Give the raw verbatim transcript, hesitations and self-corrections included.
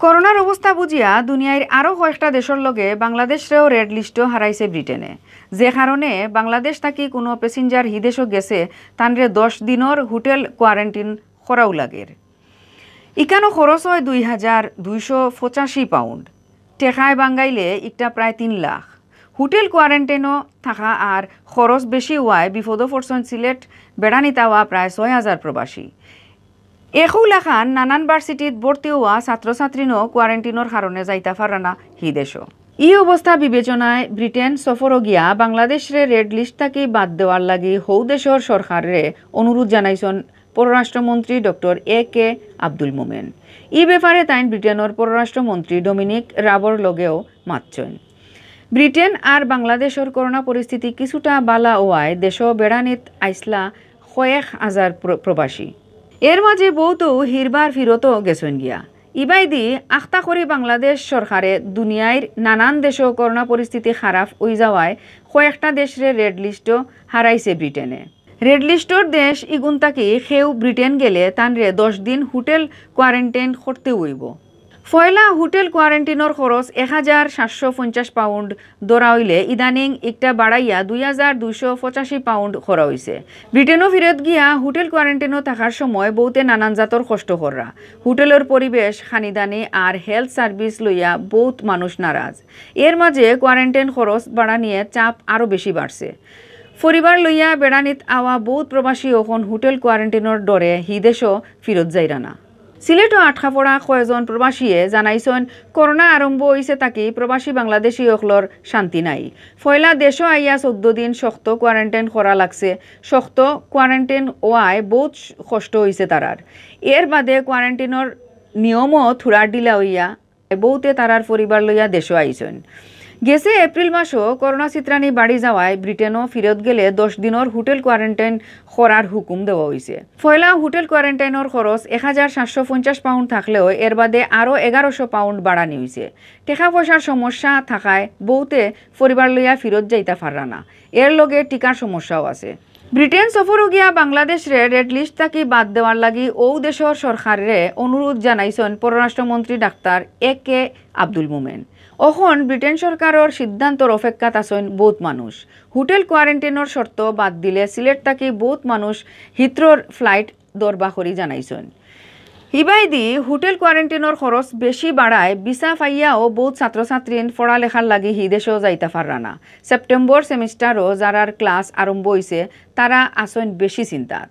করোনার অবস্থা বুঝিয়া দুনিয়ার আরও কয়েকটা দেশর লগে বাংলাদেশরেও রেড লিস্টো হারাইছে ব্রিটেনে, যে কারণে বাংলাদেশ থাকি কুনু প্যাসেঞ্জার হিদেশো গেছে তানরে দশ দিনর হোটেল কোয়ারেন্টিন করাউ লাগের। ইকানো খরচ অয় দুই হাজার দুইশো পঁচাশি পাউন্ড, টেকায় বাঙ্গাইলে ইকটা প্রায় তিন লাখ। হোটেল কোয়ারেন্টিনো থাকা আর খরচ বেশি অওয়ায় বিপদো পড়ছইন সিলেট বেড়ানিত আওয়া প্রায় ছয় হাজার প্রবাসী। একউ লাখান নানান ভার্সিটিত ভর্তি অওয়া ছাত্রছাত্রীনও কোয়ারেন্টিনর কারণে যাইতা পাররা না হিদেশো। ই অবস্থা বিবেচনায় ব্রিটেন সফরো গিয়া বাংলাদেশরে রেড লিস্ট থাকি বাদ দেওয়ার লাগি হউ দেশর সরকাররে অনুরোধ জানাইছইন পররাষ্ট্রমন্ত্রী ডক্টর এ কে আব্দুল মোমেন। ই ব্যাপারে তাইন ব্রিটেনর পররাষ্ট্রমন্ত্রী ডমিনিক রাবর লগেও মাতছইন। ব্রিটেন আর বাংলাদেশর করোনা পরিস্থিতি কিছুটা বালা অওয়ায় দেশো বেড়ানিত আইছলা কয়েক হাজার প্র-, প্রবাসী। এর মাঝে বউতউ হিরবার ফিরতও গেছইন গিয়া। ইবায়দি আখতা করি বাংলাদেশ সরকারে দুনিয়ার নানান দেশো করোনা পরিস্থিতি খারাপ অই যাওয়ায় কয়েকটা দেশরে রেড লিস্টো হারাইছে ব্রিটেনে। রেড লিস্টর দেশ ইগুন থাকি কেউ ব্রিটেন গেলে তানরে দশ দিন হোটেল কোয়ারেন্টাইন করতে অইবো। পয়লা হোটেল কোয়ারেন্টিনর খরচ এক হাজার সাতশো পঞ্চাশ পাউন্ড ধরা অইলে ইদানিং ইকটা বাড়াইয়া দুই হাজার দুইশো পঁচাশি পাউন্ড করা অইছে। ব্রিটেনো ফিরত গিয়া হোটেল কোয়ারেন্টিনো থাকার সময় বউতে নানান জাতর কষ্ট কররা। হোটেলর পরিবেশ, খানিদানি আর হেলথ সার্ভিস লইয়া বউত মানুষ নারাজ। এর মাঝে কোয়ারেন্টাইন খরচ বাড়ানিয়ে চাপ আরও বেশি বাড়ছে। পরিবার লইয়া বেড়ানিত আওয়া বউত প্রবাসী অখন হোটেল কোয়ারেন্টিনর ডরে হিদেশো ফিরত যাইরা না। সিলেটো আটকা পড়া কয়জন প্রবাসীয়ে জানাইছইন, করোনা আরম্ভ অইছে থাকি প্রবাসী বাংলাদেশি অকলর শান্তি নাই। পয়লা দেশো আইয়া চৌদ্দ দিন শক্ত কোয়ারেন্টাইন করা লাগছে। শক্ত কোয়ারেন্টাইন অওয়ায় বউত কষ্ট অইছে তারার। এর বাদে কোয়ারেন্টিনর নিয়মও থুড়া ঢিলা অইয়া বউতে তারার পরিবার লইয়া দেশো আইছইন। গেছে এপ্রিল মাসো করোনা ছিতরানি বাড়ি যাওয়ায় ব্রিটেনো ফিরত গেলে দশ দিনর হোটেল কোয়ারেন্টাইন করার হুকুম দেওয়া অইছে। পয়লা হোটেল কোয়ারেন্টাইনর খরচ এক হাজার সাতশো পঞ্চাশ পাউন্ড থাকলেও এর বাদে আরও এগারোশো পাউন্ড বাড়ানি অইছে। টেকা পয়সার সমস্যা থাকায় বউতে পরিবার লইয়া ফিরত যাইতা পাররা না। এর লগে টিকার সমস্যাও আছে। ব্রিটেন সফরো গিয়া বাংলাদেশরে রেড লিস্ট থাকি বাদ দেওয়ার লাগি অউ দেশর সরকাররে অনুরোধ জানাইছইন পররাষ্ট্রমন্ত্রী ডাক্তার এ কে আব্দুল মোমেন। অখন ব্রিটেন সরকারর সিদ্ধান্তর অপেক্ষাত আছইন বউত মানুষ। হোটেল কোয়ারেন্টিনর শর্ত বাদ দিলে সিলেট থাকি বউত মানুষ হিথ্রোর ফ্লাইট ধরবা করি জানাইছইন। হিবায়দি হোটেল কোয়ারেন্টিনর খরচ বেশি বাড়ায় ভিসা পাইয়াও বউত ছাত্রছাত্রীন পড়ালেখার লাগি হিদেশো যাইতা পাররা না। সেপ্টেম্বর সেমিস্টারো যারার ক্লাস আরম্ভ অইছে তারা আছইন বেশি চিন্তাত।